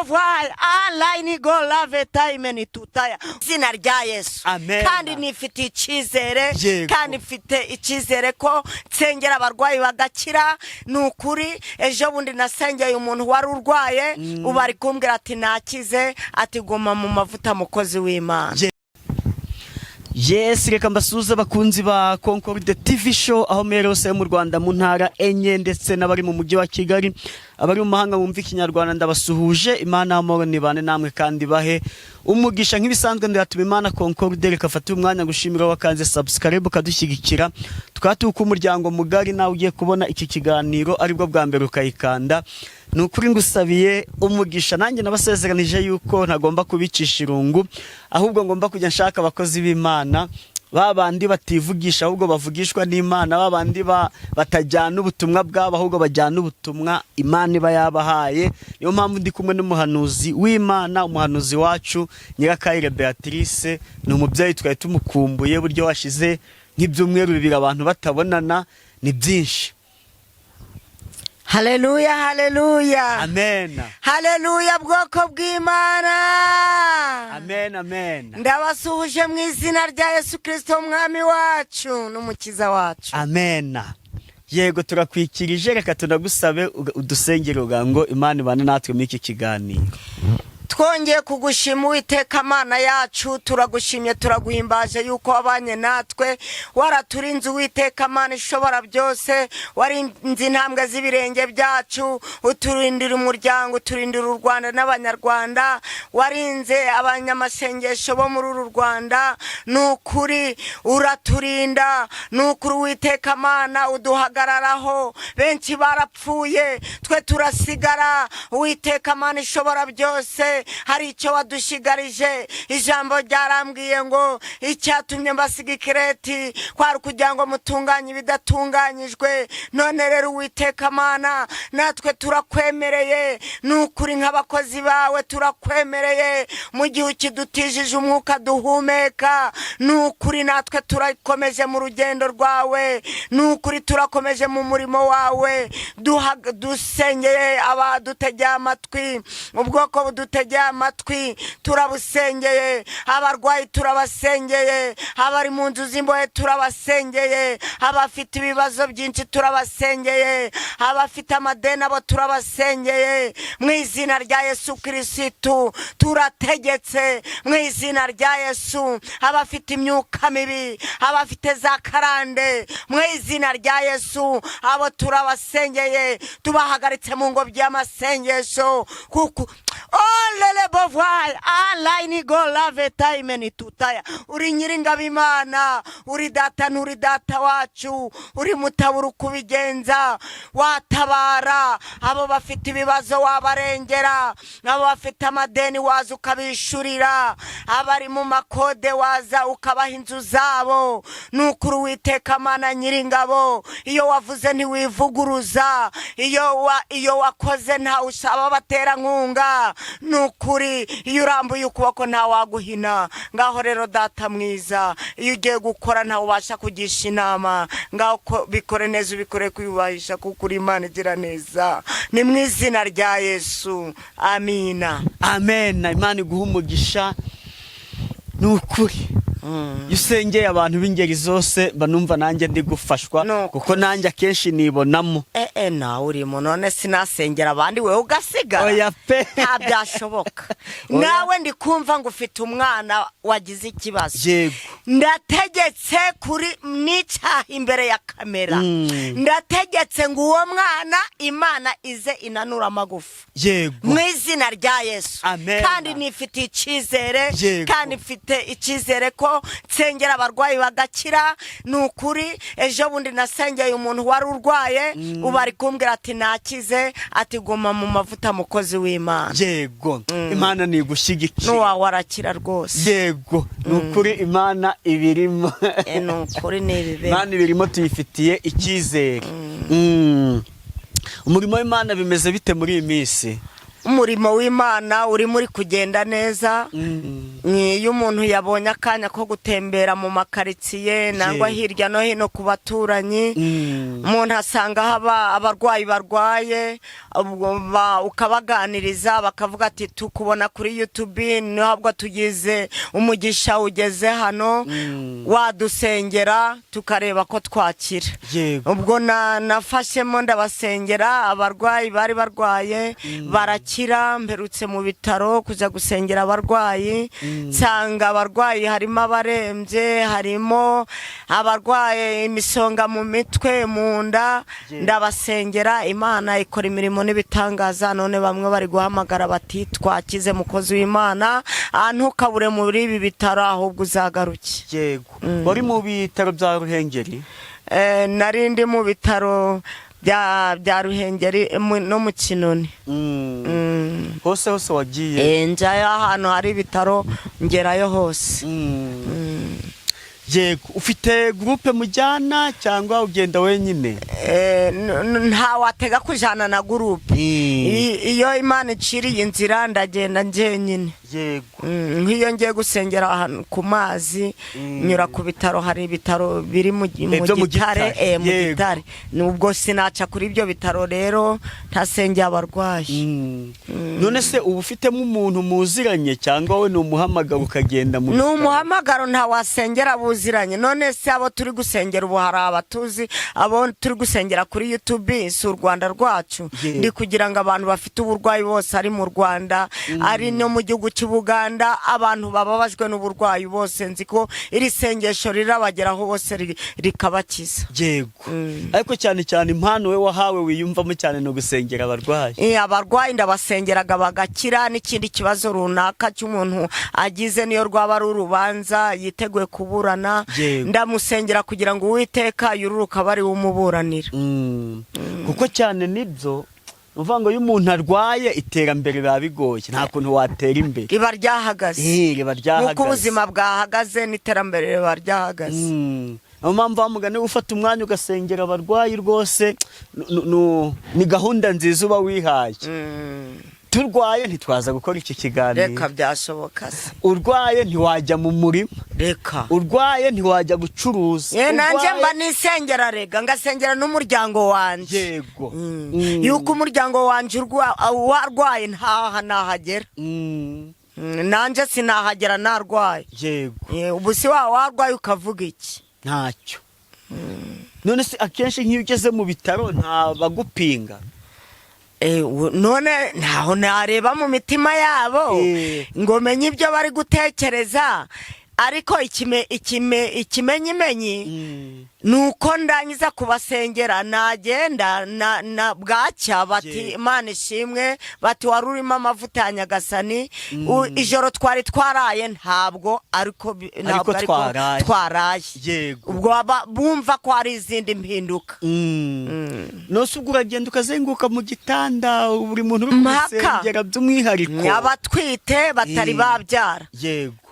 bovwayi alayini go lave tayime tutaya izina rya Yesu. Amen. Kandi nifitiye icyizere. Yego. Kandi mfite icyizere ko nsengera abarwayi bagakira. Ni ukuri, ejo bundi nasengeye umuntu wari urwaye, ubu ari kumbwira ati nakize, ati guma mu mavuta, mukozi w'Imana. Yes, reka mbasuhuze abakunzi ba Concorde TV Show aho muri hose yo mu Rwanda, mu ntara enye, ndetse n'abari mu mujyi wa Kigali, abari mu mahanga bumva Ikinyarwanda, ndabasuhuje. Imana y'amahoro nibane namwe kandi bahe umugisha. Nk'ibisanzwe, ndatuma Imana Concorde. Reka fate umwanya gushimira wakanze subscribe ukadushyigikira, tukaba tuko umuryango mugari. Nawe ugiye kubona iki kiganiro aribwo bwa mbere ukayikanda, ni ukuri ngusabiye umugisha. Nanjye nabasezeranije yuko ntagomba kubicisha irungu, ahubwo ngomba kujya nshaka abakozi b'Imana, ba bandi bativugisha ahubwo bavugishwa n'Imana, ba bandi batajyana ubutumwa bwabo ahubwo bajyana ubutumwa Imana iba yabahaye. Niyo mpamvu ndi kumwe n'umuhanuzi w'Imana, umuhanuzi wacu Nyirakayire Beatrice. Ni umubyeyi twari tumukumbuye, buryo washize nk'ibyumweru 2 abantu batabonana ni byinshi. Haleluya, haleluya! Amen. Haleluya, bwoko bw'Imana! Amen, amen. Ndabasuhuje mu izina rya Yesu Kirisito, umwami wacu n'umukiza wacu. Amen. Yego, turakwikirije. Reka tunagusabe udusengere ugira ngo Imana ibane natwe muri iki kiganiro. Twongeye kugushima, Uwiteka Mana yacu. Turagushimye, turaguhimbaje yuko wabanye natwe, waraturinze. Uwiteka Mana ishobora byose, warinze intambwe z'ibirenge byacu, uturindira umuryango, uturindira u Rwanda n'Abanyarwanda, warinze abanyamasengesho bo muri uru Rwanda. Ni ukuri uraturinda, ni ukuri Uwiteka Mana uduhagararaho. Benshi barapfuye, twe turasigara. Uwiteka Mana ishobora byose, hari icyo wadushigarije. Ijambo ryarambwiye ngo icyatumye mbasiga ikireti kwari ukugira ngo mutunganye ibidatunganyijwe. None rero, Uwiteka Mana, natwe turakwemereye. Ni ukuri nk'abakozi bawe turakwemereye, mu gihe ukidutijije umwuka duhumeka, ni ukuri natwe turakomeje mu rugendo rwawe, ni ukuri turakomeje mu murimo wawe. Dusengeye abadutegeye amatwi, ubwoko budutegeye amatwi turabusengeye, abarwayi turabasengeye, abari mu nzu z'imbohe turabasengeye, abafite ibibazo byinshi turabasengeye, abafite amadeni abo turabasengeye mu izina rya Yesu Kirisitu. Turategetse mu izina rya Yesu, abafite imyuka mibi, abafite za karande, mu izina rya Yesu abo turabasengeye, tubahagaritse mu ngobyi y'amasengesho, kuko olele bovwayi alayini go lave tayimeni tutaya. Uri nyiringabo Imana, uri data, nturi data wacu, uri mutabura ukubigenza. Watabara abo bafite ibibazo, wabarengera abo bafite amadeni, waza ukabishurira abari mu makode, waza ukabaha inzu zabo. Ni ukuri Uwiteka Mana nyiringabo, iyo wavuze ntiwivuguruza, iyo wakoze ntawe usaba abaterankunga. Ni ukuri iyo urambuye ukuboko ntawaguhina. Ngaho rero data mwiza, iyo ugiye gukora ntawe ubasha kugisha inama. Ngaho bikore neza, ubikore kwiyubahisha, kuko uri Imana igira neza. Ni mu izina rya Yesu, amina. Amen. Imana iguha umugisha. Ni ukuri iyo usengeye abantu b'ingeri zose mba numva nanjye ndi gufashwa, Ni ukuri. kuko nanjye akenshi nibonamo. Eh, nawe urimo. None sinasengera abandi, wowe ugasigara? Oya pe. Nta byashoboka. Oya. Nawe ndi kumva ngo ufite umwana wagize ikibazo. Yego. Ndategetse kuri n'icyaha imbere ya kamera, ndategetse ngo uwo mwana Imana ize inanura amagufa mu izina rya Yesu. Amen. Kandi nifitiye icyizere, kandi mfite icyizere ko nsengera abarwayi bagakira. Ni ukuri ejo bundi nasengeye umuntu wari urwaye, ubu ari kumbwira ati nakize, ati guma mu mavuta, mukozi w'Imana. Yego, Imana nigushyigikira. N'uwawe arakira rwose. Yego, ni ukuri Imana ibirimo. Ni ukuri ni ibibera. Imana ibirimo, tuyifitiye icyizere. Umurimo w'Imana bimeze bite muri iyi minsi? Umurimo w'Imana urimo uri kugenda neza. Iyo umuntu yabonye akanya ko gutembera mu makaritsiye nangwa hirya no hino ku baturanyi, umuntu asanga haba abarwayi barwaye, ubwo ukabaganiriza bakavuga ati tukubona kuri YouTube, ntabwo tugize umugisha ugeze hano, wadusengera tukareba ko twakira. Ubwo nafashemo ndabasengera, abarwayi bari barwaye barakira. Mperutse mu bitaro kujya gusengera abarwayi, nsanga abarwayi harimo abarembye, harimo abarwaye imisonga mu mitwe, mu nda. Ndabasengera, Imana ikora imirimo n'ibitangaza. None bamwe bari guhamagara bati twakize, mukozi w'Imana, ntukabure muri ibi bitaro, ahubwo uzagaruke. Yego, wari mu bitaro bya Ruhengeri? Nari ndi mu bitaro bya Ruhengeri no mu Kinoni. Hose hose wagiye? Njyayo ahantu hari ibitaro, ngerayo hose. Yego, ufite groupe mujyana cyangwa ugenda wenyine? Nta watega kujana na groupe. Iyo Imana iciriye inzira ndagenda njyenyine. Nk'iyo ngiye gusengera ahantu ku mazi, nyura ku bitaro, hari ibitaro biri mu Byo mu Gitare. Gitare. Mu Gitare, nubwo sinaca kuri ibyo bitaro rero ntasengeye abarwayi. None se uba ufitemo umuntu muziranye cyangwa we ni umuhamagaro ukagenda mu Ni bitaro? umuhamagaro, nta wasengera buziranye. None se abo turi gusengera ubu hari abatuzi? Abo turi gusengera kuri YouTube si u Rwanda rwacu? Ndi kugira ngo abantu bafite uburwayi bose, ari mu Rwanda, ari no mu gihugu cy'Ubuganda, abantu bababajwe n'uburwayi bose, nzi ko iri sengesho rirabageraho bose rikabakiza. Yego, ariko cyane cyane impano we wahawe wiyumvamo cyane ni ugusengera abarwayi? Abarwayi ndabasengeraga bagakira, n'ikindi kibazo runaka cy'umuntu agize, niyo rwaba ari urubanza yiteguye kuburana, ndamusengera kugira ngo Uwiteka yururuka abe ari we umuburanira. Kuko cyane nibyo ni ukuvuga ngo iyo umuntu arwaye iterambere biba bigoye, nta kuntu watera imbere. Riba ryahagaze. Riba ryahagaze. Nk'uko ubuzima bwahagaze, n'iterambere riba ryahagaze. Niyo mpamvu wa mugani ufata umwanya ugasengera abarwayi rwose ni gahunda nziza uba wihaye. Turwaye ntitwaza gukora iki kiganiro. Reka, byashoboka se? Urwaye ntiwajya mu murima. Reka. Urwaye ntiwajya gucuruza. Nanjye Urwaye- mba nisengera rega, ngasengera n'umuryango wanjye. Yuko umuryango wanjye warwaye ntaha nahagera. Nanjye sinahagera narwaye. Ubu si wa warwaye ukavuga iki? Ntacyo. None se akenshi nk'iyo ugeze mu bitaro nta bagupinga? None ntaho nareba mu mitima yabo ngo menye ibyo bari gutekereza, ariko ikimenyimenyi ni uko ndangiza kubasengera nagenda na bwacya bati Imana ishimwe, bati wari urimo amavuta ya Nyagasani. Ijoro twari twaraye ntabwo ariko ntabwo ariko Twaraye. twaraye. Ubwo bumva ko hari izindi mpinduka. Nose ubwo uragenda ukazenguruka mu gitanda buri muntu uri Mpaka. kumusengera by'umwihariko? Abatwite batari babyara,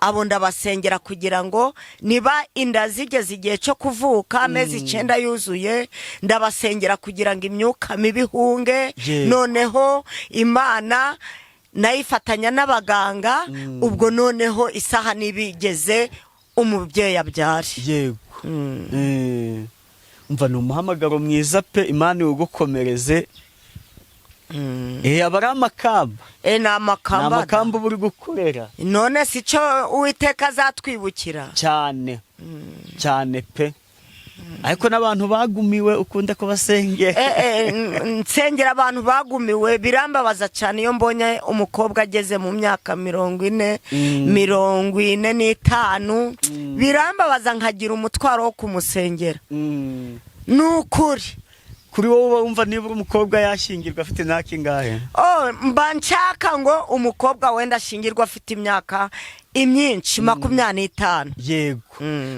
abo ndabasengera kugira ngo niba inda zigeze igihe cyo kuvuka, amezi 9 yuzuye, ndabasengera kugira ngo imyuka mibi ihunge. Noneho Imana nayifatanya n'abaganga, ubwo noneho isaha nibigeze umubyeyi abyare. Yego. Umva, ni umuhamagaro mwiza pe, Imana iwugukomereze. Aba ari amakamba. Ni Ni amakamba. amakamba uba uri gukorera. None si cyo Uwiteka azatwibukira? Cyane cyane pe, ariko n'abantu bagumiwe ukunda kubasengera? Nsengera abantu bagumiwe. Birambabaza cyane iyo mbonye umukobwa ageze mu myaka 40, 45, birambabaza nkagira umutwaro wo kumusengera. Ni ukuri. Kuri wowe uba wumva nibura umukobwa yashyingirwa afite imyaka ingahe? Oh, mba nshaka ngo umukobwa wenda ashingirwa afite imyaka imyinshi 25. Yego,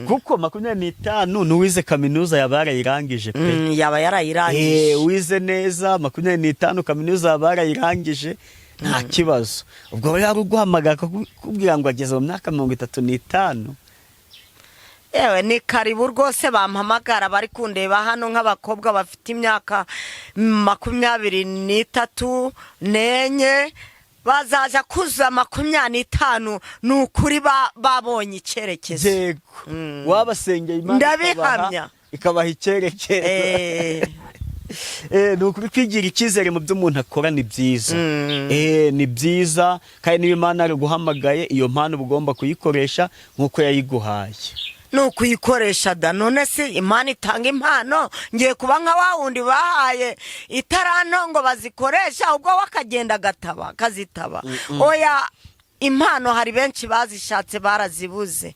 kuko 25 n'uwize kaminuza yaba yarayirangije pe. Yaba yarayirangije. Wize neza 25 kaminuza yaba yarayirangije, nta kibazo. Ubwo yari uguhamagara akakubwira ngo ageze mu myaka 35. Yewe, ni karibu rwose bampamagara bari kundeba hano, nk'abakobwa bafite imyaka 23, 24. Bazaza kuzuza 25, ni ukuri babonye icyerekezo. Yego, wabasengeye Imana Ndabihamya. ikabaha icyerekezo. Ni ukuri, kwigira icyizere mu byo umuntu akora ni byiza. Ni byiza, kandi niba Imana yaraguhamagaye, iyo mpano uba ugomba kuyikoresha nk'uko yayiguhaye. Ni ukuyikoresha da. None se Imana itanga impano, ngiye kuba nka wa wundi bahaye itaranto ngo bazikoresha, ubwo we akagenda agataba akazitaba? Oya, impano hari benshi bazishatse barazibuze.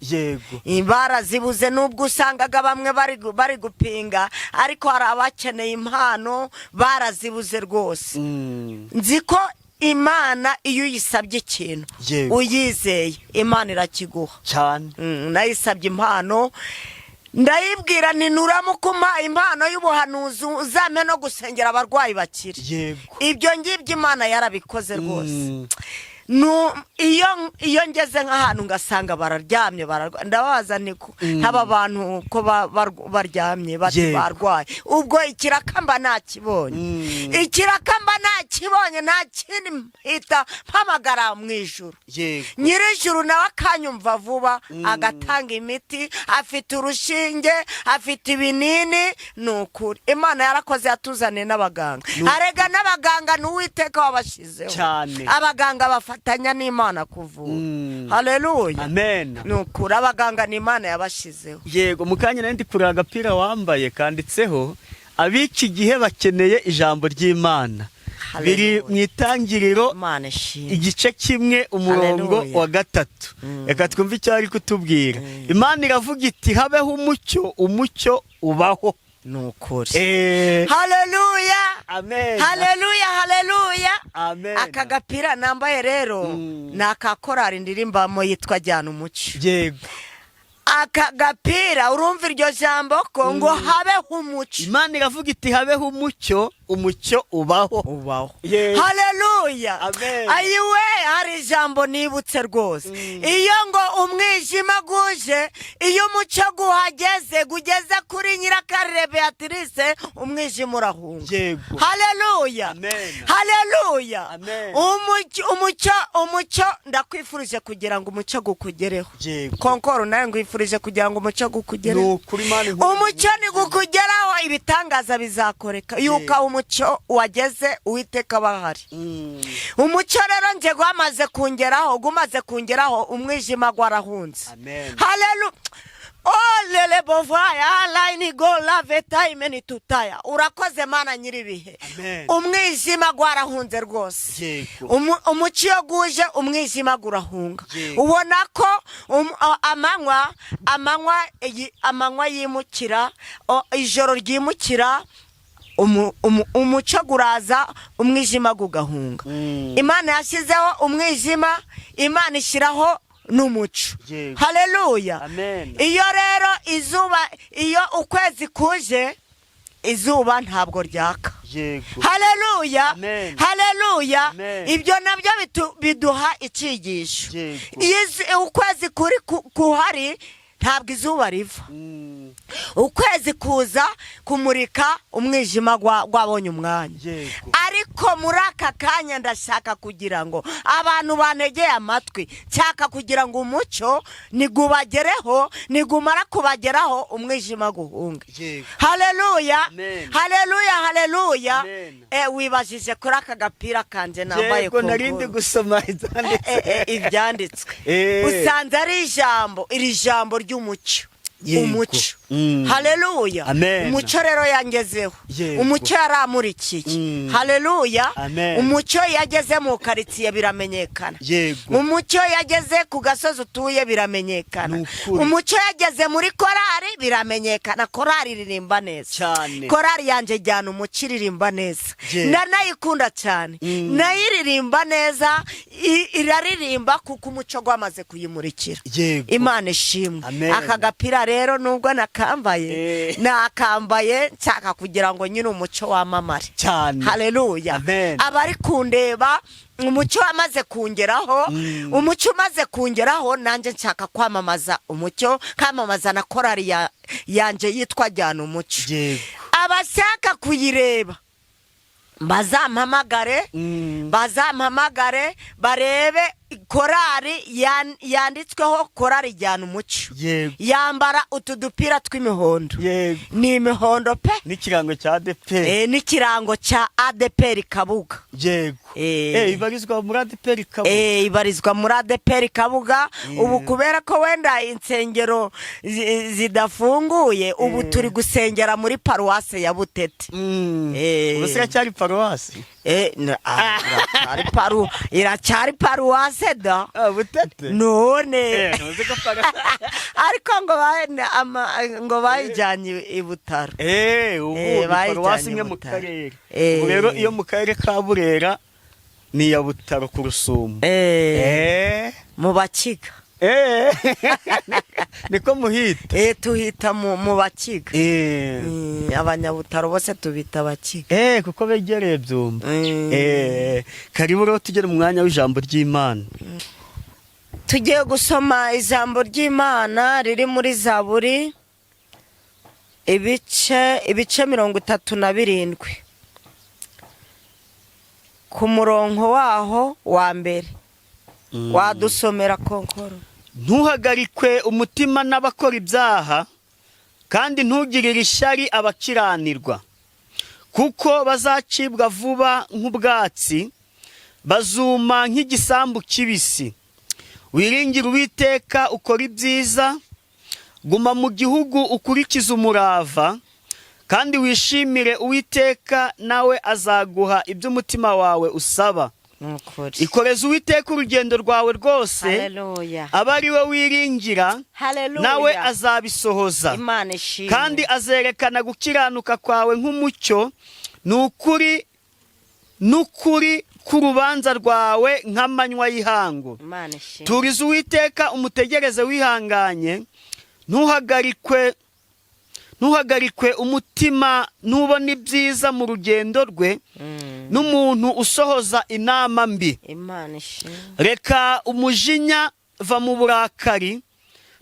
Barazibuze, nubwo usangaga bamwe bari gupinga, ariko hari abakeneye impano barazibuze rwose. Nzi ko Imana iyo uyisabye ikintu uyizeye, Imana irakiguha. Nayisabye impano, ndayibwira nti: "Nuramuka umpa impano y'ubuhanuzi, uzampe no gusengera abarwayi bakire." Ibyo ngibyo Imana yarabikoze rwose. Iyo ngeze nk'ahantu ngasanga bararyamye, bararwaye, ndababaza nti ko aba bantu ko baryamye bati barwaye? Ubwo ikiraka mba nakibonye. Ikiraka mba nakibonye, nta kindi, mpita mpamagara mu ijuru. Nyir'ijuru nawe akanyumva vuba, agatanga imiti, afite urushinge, afite ibinini. Ni ukuri Imana yarakoze, yatuzaniye n'abaganga. Arega n'abaganga ni Uwiteka wabashyizeho. Abaganga bafatanya n'Imana kuvura. Haleluya. Amen. Ni ukuri, abaganga ni Imana yabashyizeho. Yego, mu kanya nari ndi kureba agapira wambaye kanditseho "Ab'iki gihe bakeneye ijambo ry'Imana", biri Haleluya. mu Itangiriro Imana ishimwe. igice 1, umurongo Haleluya. wa 3. Reka twumve icyo ari kutubwira. Imana iravuga iti: "Habeho umucyo," umucyo ubaho. Ni ukuri. Haleluya. Amen. Haleluya, haleluya. Amen. Aka gapira nambaye rero ni aka korari ndirimbamo yitwa Jyana Umucyo. Aka gapira, urumva iryo jambo ko ngo habeho umucyo? Imana iravuga iti: "Habeho umucyo," umucyo ubaho. Ubaho. Haleluya. Amen. Ayiwe, hari ijambo nibutse rwose. Iyo ngo umwijima guje, iyo umucyo guhageze, gugeze kuri Nyirakarire Beatrice, umwijima urahunga. Haleluya. Amen. Haleluya. Amen. Umucyo, umucyo, umucyo! Ndakwifurije kugira ngo umucyo gukugereho. Konkoro, nawe ngwifurije kugira ngo umucyo Ni gukugereho. ukuri, Imana inkuru. Umucyo nigukugeraho, ibitangaza bizakoreka yuko aho umucyo wageze Uwiteka aba ahari. Umucyo rero nge gwamaze kungeraho, gumaze kungeraho, umwijima gwarahunze. Amen. Haleluya. Olele bovaya layini go lave time ni tutaya. Urakoze Mana nyir'ibihe. Amen. Umwijima gwarahunze rwose. Umucyo iyo guje, umwijima gurahunga. Ubona ko amanywa yimukira, ijoro ryimukira, umucyo guraza, umwijima gugahunga. Imana yashyizeho umwijima, Imana ishyiraho n'umucyo. Haleluya. Amen. Iyo rero izuba, iyo ukwezi kuje, izuba ntabwo ryaka. Haleluya. Amen. Haleluya. Amen. Ibyo nabyo biduha icyigisho. Iyo ukwezi kuri kuhari, ntabwo izuba riva. Ukwezi kuza kumurika, umwijima gwabonye umwanya. Ariko muri aka kanya ndashaka kugira ngo abantu banegeye amatwi, nshaka kugira ngo umucyo nigubagereho, nigumara kubageraho, umwijima guhunge. Haleluya. Amen. Haleluya, haleluya. Amen. Wibajije kuri aka gapira kanje nambaye. Yego, narindi Kongoro. gusoma ibyanditse. Ibyanditswe usanze ari ijambo, iri jambo ry'umucyo. Umucyo. Haleluya. Amen. Umucyo rero yangezeho. Umucyo yaramurikiye. Haleluya. Amen. Umucyo yageze mu karitsiye biramenyekana. Umucyo yageze ku gasozi utuye biramenyekana. Ni ukuri. Umucyo yageze muri korari biramenyekana. Korari iririmba neza. Korari yanjye Jyana Umucyo iririmba neza. Ndanayikunda cyane. Nayiririmba neza, iraririmba kuko umucyo gwamaze kuyimurikira. Imana ishimwe. Amen. Aka gapira rero nubwo nakambaye, nakambaye nshaka kugira ngo nyine umucyo wamamare. Haleluya. Amen. Abari kundeba, umucyo wamaze kungeraho. Umucyo umaze kungeraho, nanjye nshaka kwamamaza umucyo, kamamaza na korari yanjye yitwa Jyana Umucyo. Abashaka kuyireba Bazampamagare, bazampamagare barebe korari yanditsweho Korari Jyana Umucyo. Yambara utu dupira tw'imihondo. Ni imihondo pe. N'ikirango cya ADEPR. N'ikirango cya ADEPR Kabuga. Ibarizwa muri ADEPR Kabuga. Ibarizwa muri ADEPR Kabuga. Ubu kubera ko wenda insengero zidafunguye, ubu turi gusengera muri paruwase ya Butete. Ubu se iracyari paruwasi? Iracyari paruwase da. Ah, Butete. None Ntuzi ko paruwasi ariko ngo ngo bayijyanye i Butaro. Ubu ni Bayijyanye paruwasi imwe mu Butaro. karere. Ubu rero iyo mu karere ka Burera ni iya Butaro ku Rusumo. Mu Bakiga. Niko muhita. Tuhita mu Bakiga. Abanyabutaro bose tubita Abakiga. Kuko begereye Byumba. Karibu rero, tugere mu mwanya w'ijambo ry'Imana. Tugiye gusoma ijambo ry'Imana riri muri Zaburi, ibice 37, ku murongo waho wa mbere. Wadusomera, Konkoro? Ntuhagarikwe umutima n'abakora ibyaha, kandi ntugirire ishyari abakiranirwa, kuko bazacibwa vuba nk'ubwatsi, bazuma nk'igisambu kibisi. Wiringire Uwiteka, ukora ibyiza, guma mu gihugu ukurikize umurava, kandi wishimire Uwiteka, nawe azaguha ibyo umutima wawe usaba. Ni ukuri. Ikoreze Uwiteka urugendo rwawe rwose, Haleluya. abe ari we wiringira, Haleluya. nawe azabisohoza. Imana ishimwe. Kandi azerekana gukiranuka kwawe nk'umucyo, ni ukuri n'ukuri k'urubanza rwawe nk'amanywa y'ihangu. Imana ishimwe. Turiza Uwiteka, umutegereze wihanganye. Ntuhagarikwe umutima nubona ibyiza mu rugendo rwe n'umuntu usohoza inama mbi. Imana ishimwe. Reka umujinya, va mu burakari,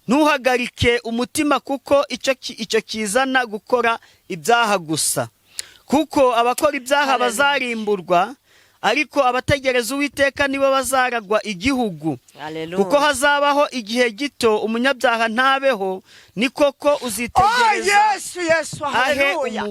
ntuhagarike umutima, kuko icyo kizana gukora ibyaha gusa. Kuko abakora ibyaha Hallelujah. bazarimburwa, ariko abategereza Uwiteka nibo bazaragwa igihugu. Haleluya. Kuko hazabaho igihe gito umunyabyaha ntabeho, ni koko Oh, uzitegereza Yesu, Yesu. ahe Haleluya.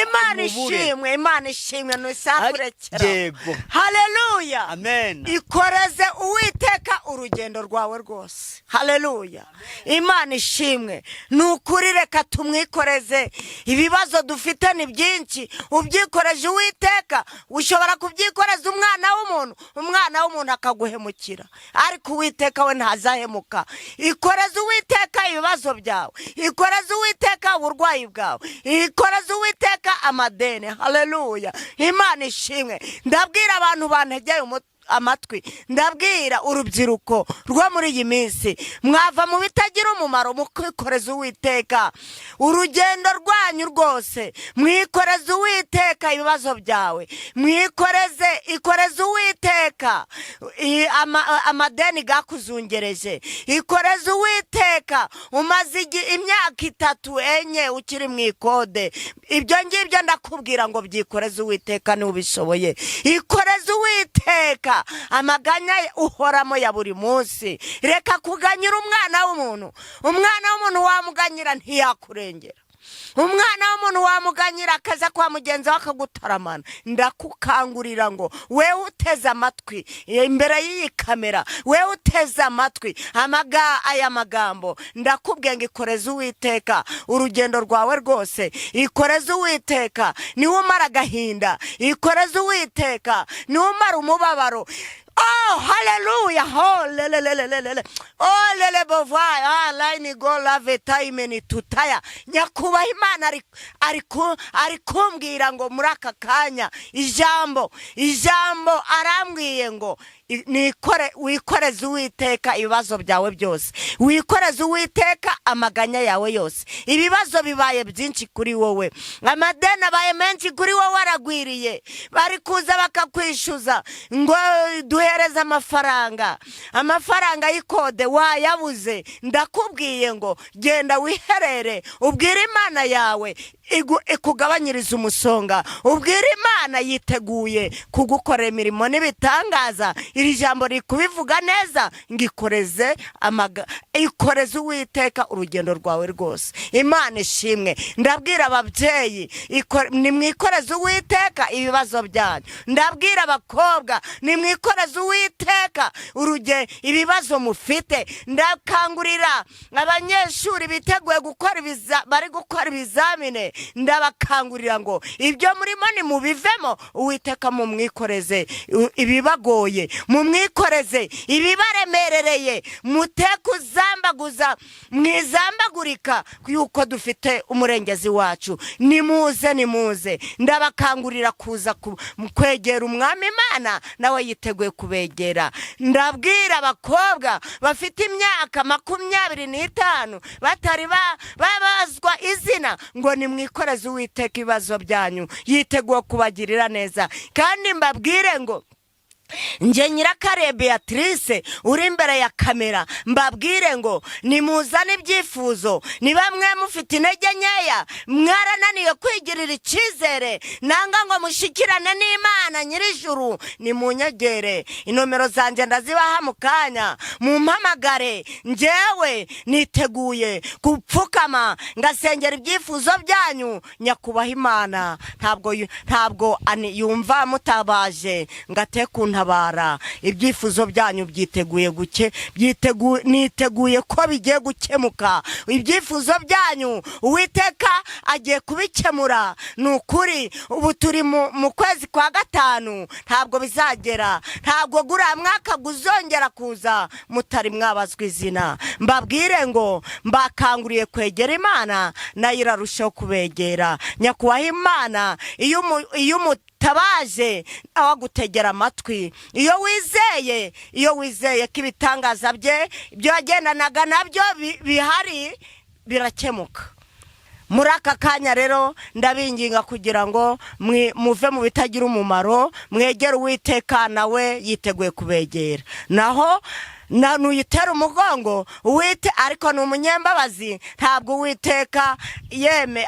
Imana umubure. ishimwe, Imana ishimwe, ntisakurekera. Yego. Haleluya. Amen. Ikoreze Uwiteka urugendo rwawe rwose. Haleluya, Imana ishimwe. Ni ukuri, reka tumwikoreze ibibazo dufite, ni byinshi. Ubyikoreje Uwiteka. Ushobora kubyikoreza umwana w'umuntu, umwana w'umuntu akaguhemukira, ariko Uwiteka we ntazahemuka. Ikoreze Uwiteka ibibazo byawe, ikoreze Uwiteka uburwayi bwawe, ikoreze Uwiteka amadeni. Haleluya, Imana ishimwe. Ndabwira abantu bantegeye amatwi, ndabwira urubyiruko rwo muri iyi minsi: mwava mu bitagira umumaro mukikoreza Uwiteka urugendo rwanyu rwose. Mwikoreze Uwiteka ibibazo byawe, mwikoreze, ikoreze Uwiteka amadeni gakuzungereje, ikoreze Uwiteka. Umaze imyaka 3, 4 ukiri mu ikode, ibyo ngibyo ndakubwira ngo byikoreze Uwiteka, niba ubishoboye. Ikoreze Uwiteka amaganya uhoramo ya buri munsi. Reka kuganyira umwana w'umuntu. Umwana w'umuntu wamuganyira ntiyakurengera. Umwana w'umuntu wamuganyira akaza kwa mugenzi we akagutaramana. Ndakukangurira ngo wewe uteze amatwi imbere y'iyi kamera, wewe uteze amatwi aya magambo, ndakubwiye ngo ikoreze Uwiteka urugendo rwawe rwose. Ikoreze Uwiteka, niwe umara agahinda. Ikoreze Uwiteka, niwe umara umubabaro. Oh, hallelujah. Oh, lele, lele, lele, lele. Oh, lele, bovai. Ah, line go lave time ni tutaya. Nyakubaha Imana ari kumbwira ngo muri aka kanya ijambo arambwiye ngo nikore, wikoreze Uwiteka ibibazo byawe byose, wikoreze Uwiteka amaganya yawe yose. Ibibazo bibaye byinshi kuri wowe, amadeni abaye menshi kuri wowe, aragwiriye. Bari kuza bakakwishyuza ngo duhereze amafaranga, amafaranga y'ikode. warayabuze, ndakubwiye ngo genda wiherere, ubwire Imana yawe ikugabanyirize umusonga, ubwire Imana yiteguye kugukorera imirimo n'ibitangaza. Iri jambo riri kubivuga neza ngo ikoreze ikoreze Uwiteka urugendo rwawe rwose. Imana ishimwe. Ndabwira ababyeyi, nimwikoreze Uwiteka ibibazo byanyu. Ndabwira abakobwa, nimwikoreze Uwiteka ibibazo mufite. Ndakangurira abanyeshuri biteguye gukora bari gukora ibizamini, ndabakangurira ngo ibyo murimo nimubivemo, Uwiteka mumwikoreze ibibagoye, mumwikoreze ibibaremerereye, mute kuzambaguza, mwizambagurika, yuko dufite umurengezi wacu. Nimuze, nimuze, ndabakangurira kuza kwegera Umwami Imana, nawe yiteguye kubegera. Ndabwira abakobwa bafite imyaka 25 batari babazwa izina ngo nimwikoreze Uwiteka ibibazo byanyu, yiteguye kubagirira neza. Kandi mbabwire ngo njye Nyirakare Beatrice uri imbere ya kamera, mbabwire ngo nimuzane ibyifuzo. Ni bamwe mufite intege nkeya, mwarananiwe kwigirira icyizere, nanga ngo mushyikirane n'Imana nyir'ijuru, nimunyegere. Inomero zanjye ndazibaha mu kanya, mumpamagare. Njyewe niteguye gupfukama ngasengera ibyifuzo byanyu. Nyakubaha Imana ntabwo yumva mutabaje ngo ate kuntabara. Ibyifuzo byanyu byiteguye guke niteguye ko bigiye gukemuka. Ibyifuzo byanyu Uwiteka agiye kubikemura. Ni ukuri, ubu turi mu kwezi kwa gatanu, ntabwo bizagera, ntabwo guriya mwaka guzongera kuza mutari mwabazwa izina. Mbabwire ngo mbakanguriye kwegera Imana, nayo irarushaho kubegera. Nyakubahwa Imana, iyo umutabaje nawe agutegera amatwi. Iyo wizeye ko ibitangaza bye, ibyo yagendanaga nabyo bihari, birakemuka. Muri aka kanya rero ndabinginga kugira ngo muve mu bitagira umumaro, mwegere Uwiteka, nawe yiteguye kubegera. Naho nuyitera umugongo uwite, ariko ni umunyembabazi, ntabwo Uwiteka yeme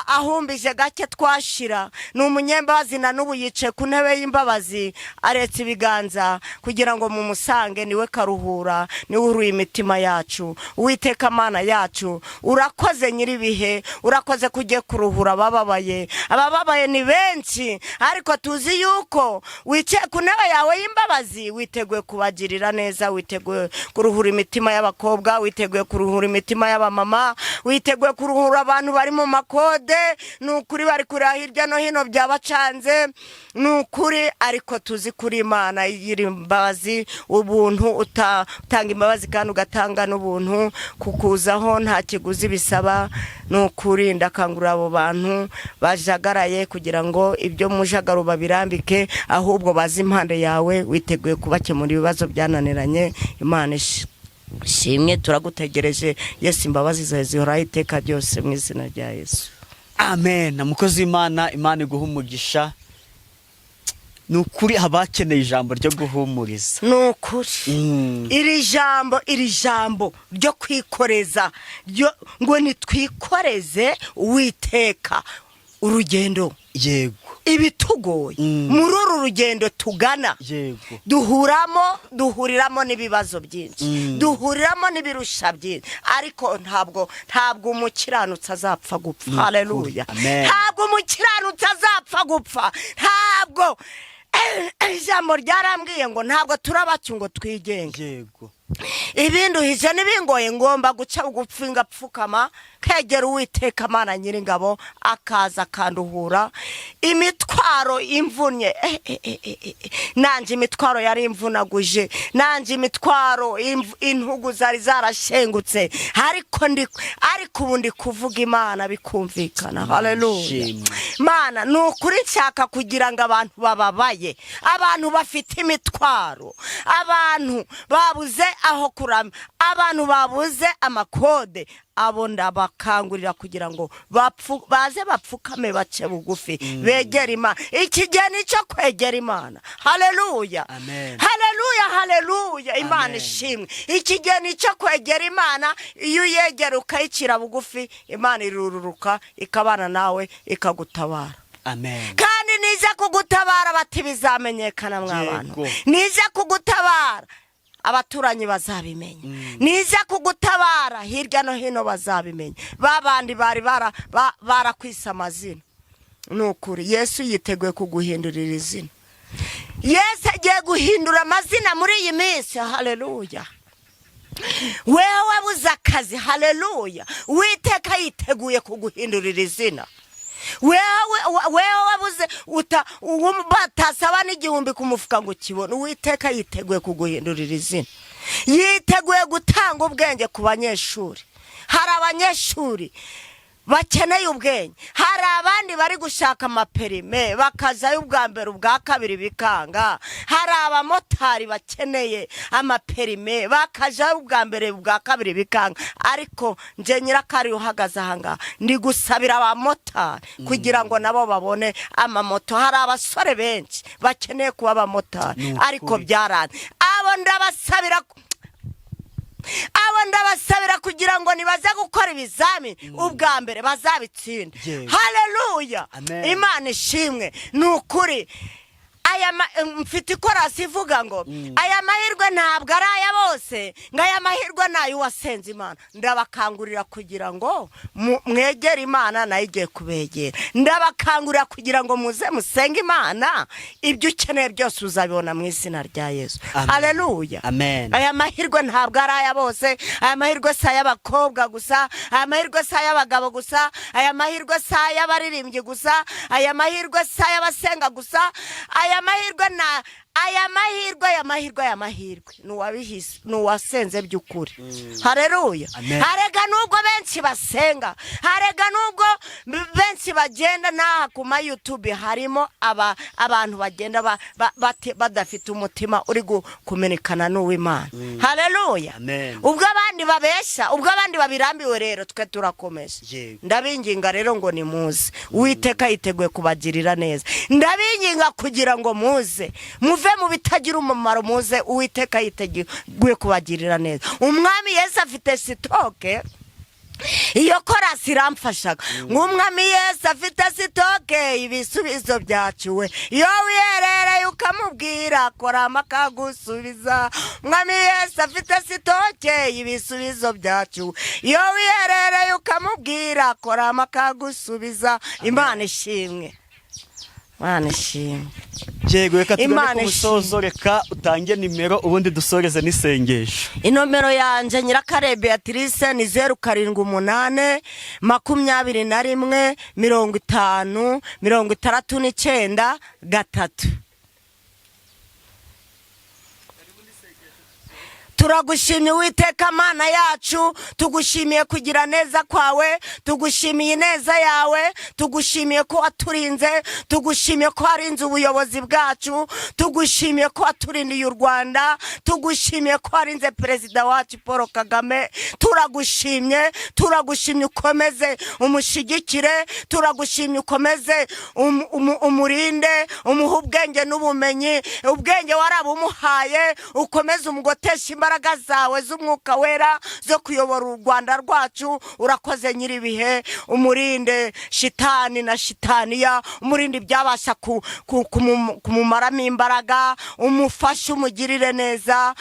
ahumbije gake twashira. Ni umunyembabazi, na n'ubu yicaye ku ntebe y'imbabazi, aretse ibiganza kugira ngo mumusange. Niwe karuhura, niwe uruye imitima yacu. Uwiteka Mana yacu, urakoze nyir'ibihe, urakoze ko ugiye kuruhura abababaye. Abababaye ni benshi, ariko tuzi yuko wicaye ku ntebe yawe y'imbabazi, witeguye kubagirira neza, witeguye kuruhura imitima y'abakobwa, witeguye kuruhura imitima y'abamama, witeguye kuruhura abantu bari mu makode. Ni ukuri, bari kureba hirya no hino byabacanze, ni ukuri. Ariko tuzi kuri Imana igira imbabazi, ubuntu, utanga imbabazi kandi ugatanga n'ubuntu, kukuzaho nta kiguzi bisaba. Ni ukuri, ndakangurira abo bantu bajagaraye kugira ngo ibyo mujagaro babirambike, ahubwo baze impande yawe, witeguye kubakemura ibibazo byananiranye. Imana ishimwe, turagutegereje Yesu. Imbabazi zawe zihoraho iteka ryose, mu izina rya Yesu. Amen. Mukozi w'Imana, Imana iguha umugisha. Ni ukuri, haba hakeneye ijambo ryo guhumuriza. Ni ukuri. Iri jambo ryo kwikoreza, ngo nitwikoreze Uwiteka urugendo, ibitugoye muri uru rugendo tugana. Duhuriramo n'ibibazo byinshi, duhuriramo n'ibirusha byinshi, ariko ntabwo umukiranutsi azapfa gupfa. Ni ukuri. Haleluya. Amen. Ntabwo umukiranutsi azapfa gupfa. Ntabwo, ijambo ryarambwiye ngo ntabwo turabacu ngo twigenge. Ibinduhije n'ibingoye, ngomba guca bugufi, ngapfukama, kegera Uwiteka Mana nyiringabo, akaza akanduhura imitwaro imvunnye. Nanjye imitwaro yari imvunaguje, nanjye imitwaro intugu zari zarashengutse, ariko ubu ndi kuvuga Imana bikumvikana. Haleluya. Ishimwe. Mana, ni ukuri, nshaka kugira ngo abantu bababaye, abantu bafite imitwaro, abantu babuze aho kurama, abantu babuze amakode, abo ndabakangurira kugira ngo baze bapfukame, bace bugufi, begere Imana. Iki gihe ni icyo kwegera Imana. Haleluya! Amen. Haleluya, haleluya! Imana Amen. ishimwe. Iki gihe ni icyo kwegera Imana. Iyo uyegera ukayicira bugufi, Imana irururuka ikabana nawe, ikagutabara. Amen. Kandi niza kugutabara, bati bizamenyekana mw'abantu. Yego. Niza kugutabara, abaturanyi bazabimenya. Niza kugutabara, hirya no hino bazabimenya, ba bandi bari barakwise amazina. Ni ukuri, Yesu yiteguye kuguhindurira izina. Yesu agiye guhindura amazina muri iyi minsi. Haleluya! Wewe wabuze akazi, haleluya, Uwiteka yiteguye kuguhindurira izina. Wewe wabuze batasaba n'igihumbi ku mufuka ngo ukibone, Uwiteka yiteguye kuguhindurira izina. Yiteguye gutanga ubwenge ku banyeshuri. Hari abanyeshuri bakeneye ubwenge, hari abandi bari gushaka amaperime bakazayo ubwa mbere, ubwa kabiri bikanga. Hari abamotari bakeneye amaperime bakajayo ubwa mbere, ubwa kabiri bikanga. Ariko nje Nyirakari uhagaze ahangaha, ndi gusabira abamotari kugira ngo nabo babone amamoto. Hari abasore benshi bakeneye kuba abamotari, Ni ukuri. ariko byaranze. Abo ndabasabira kugira ngo nibaze gukora ibizamini ubwa mbere bazabitsinde. Haleluya! Amen. Imana ishimwe. Ni ukuri, mfite ikorasi ivuga ngo aya mahirwe ntabwo ari aya bose, ngo aya mahirwe ni ay'uwasenze Imana. Ndabakangurira kugira ngo mwegere Imana, nayo igiye kubegera. Ndabakangurira kugira ngo muze musenge Imana, ibyo ukeneye byose uzabibona mu izina rya Yesu. Amen. Haleluya! Amen. Aya mahirwe ntabwo ari aya bose. Aya mahirwe si ay'abakobwa gusa, aya mahirwe si ay'abagabo gusa, aya mahirwe si ay'abaririmbyi gusa, aya mahirwe si ay'abasenga gusa. Aya mahirwe na aya mahirwe, aya mahirwe, aya mahirwe ni uwabihise, ni uwasenze by'ukuri. Hareruya! Amen. Harega nubwo benshi basenga, harega nubwo benshi bagenda n'aha ku ma YouTube, harimo abantu bagenda badafite umutima uri kumenyekana n'uw'Imana. Hareruya! Amen. Ubwo abandi babesha, ubwo abandi babirambiwe, rero twe turakomeje. Ndabinginga rero ngo nimuze, Uwiteka yiteguye kubagirira neza. Ndabinginga kugira ngo muze muve mu bitagira umumaro, muze, Uwiteka yiteguye kubagirira neza. Umwami Yesu afite stock. Iyo korasi iramfashaga nk'Umwami Yesu afite stock, ibisubizo byacuwe. Iyo wiherereye ukamubwira, korama akagusubiza. Umwami Yesu afite stock, ibisubizo byacuwe. Iyo wiherereye ukamubwira, korama akagusubiza. Imana ishimwe, Imana ishimwe. Yego, reka tugane Imana ku musozo. Reka utange nimero, ubundi dusoreze n'isengesho. Inomero yanjye, Nyirakare Beatrice, ni 0782150693. Turagushimye Uwiteka Mana yacu, tugushimiye kugira neza kwawe, tugushimiye ineza yawe, tugushimiye ko waturinze, tugushimiye ko warinze ubuyobozi bwacu, tugushimiye ko waturindiye u Rwanda, tugushimiye ko warinze Perezida wacu Paul Kagame. Turagushimye, turagushimye, ukomeze umushyigikire. Turagushimye, ukomeze umurinde, umuhe ubwenge n'ubumenyi. Ubwenge warabumuhaye, ukomeze umugoteshe imbaraga zawe z'Umwuka Wera zo kuyobora u Rwanda rwacu. Urakoze Nyir'ibihe. Umurinde shitani na shitaniya, umurinde ibyabasha kumumaramo imbaraga, umufashe, umugirire neza,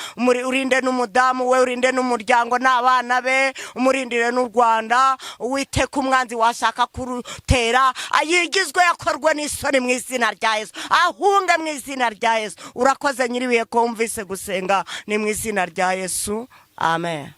urinde n'umudamu we, urinde n'umuryango n'abana be, umurindire n'u Rwanda. Uwiteka, umwanzi washaka kurutera ayigizwe, yakorwe n'isoni mu izina rya Yesu, ahunge mu izina rya Yesu. Urakoze Nyir'ibihe ko wumvise gusenga, ni mu izina rya Yesu, amen.